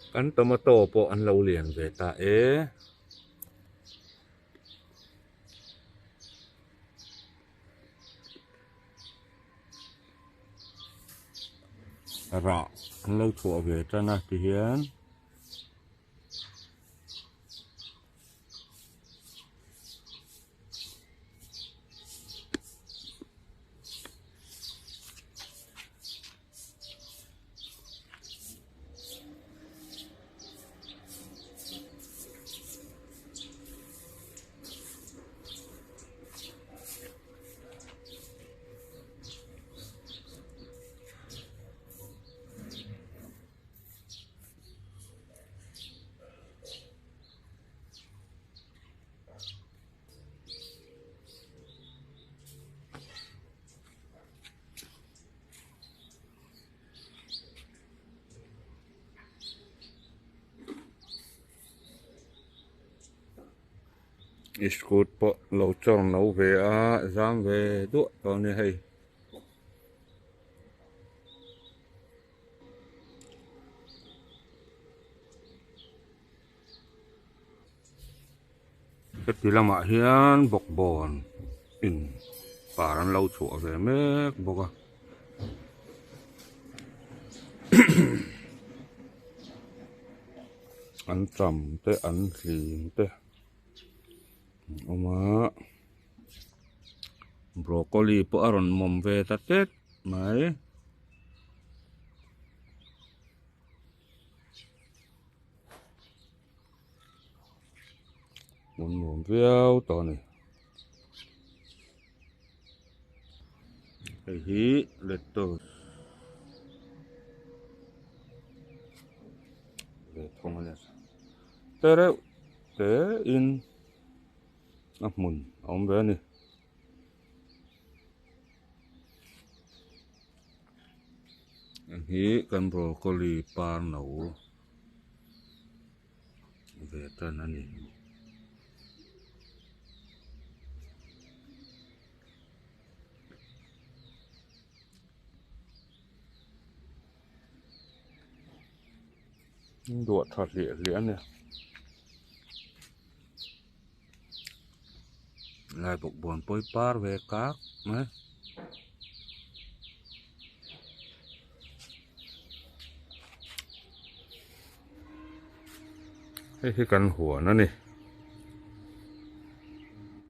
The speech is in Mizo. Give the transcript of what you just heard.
Kan tomato pawh an lo lian ve ta e. Rah an lo chhuah ve tan a tihian. Iskut pawh lo chawr no ve a zam ve duah tawh a ni hei. Heti lamah hian bawkbawn in par an lo chhuah ve mek bawk a an tam te an hlim te an awm a broccoli pawh a rawn mawm ve ta tep mai. Hmun nuam viau tawh a ni. Hei hi lettuce ve thung a nia te reuh te in a hmun a awm ve a ni. Hei hi kan broccoli par no ve tan a ni. Duah tha hliah hliah a nia. Lai bawk bawn pawi par ve kak mai. Hei hi kan huan a ni.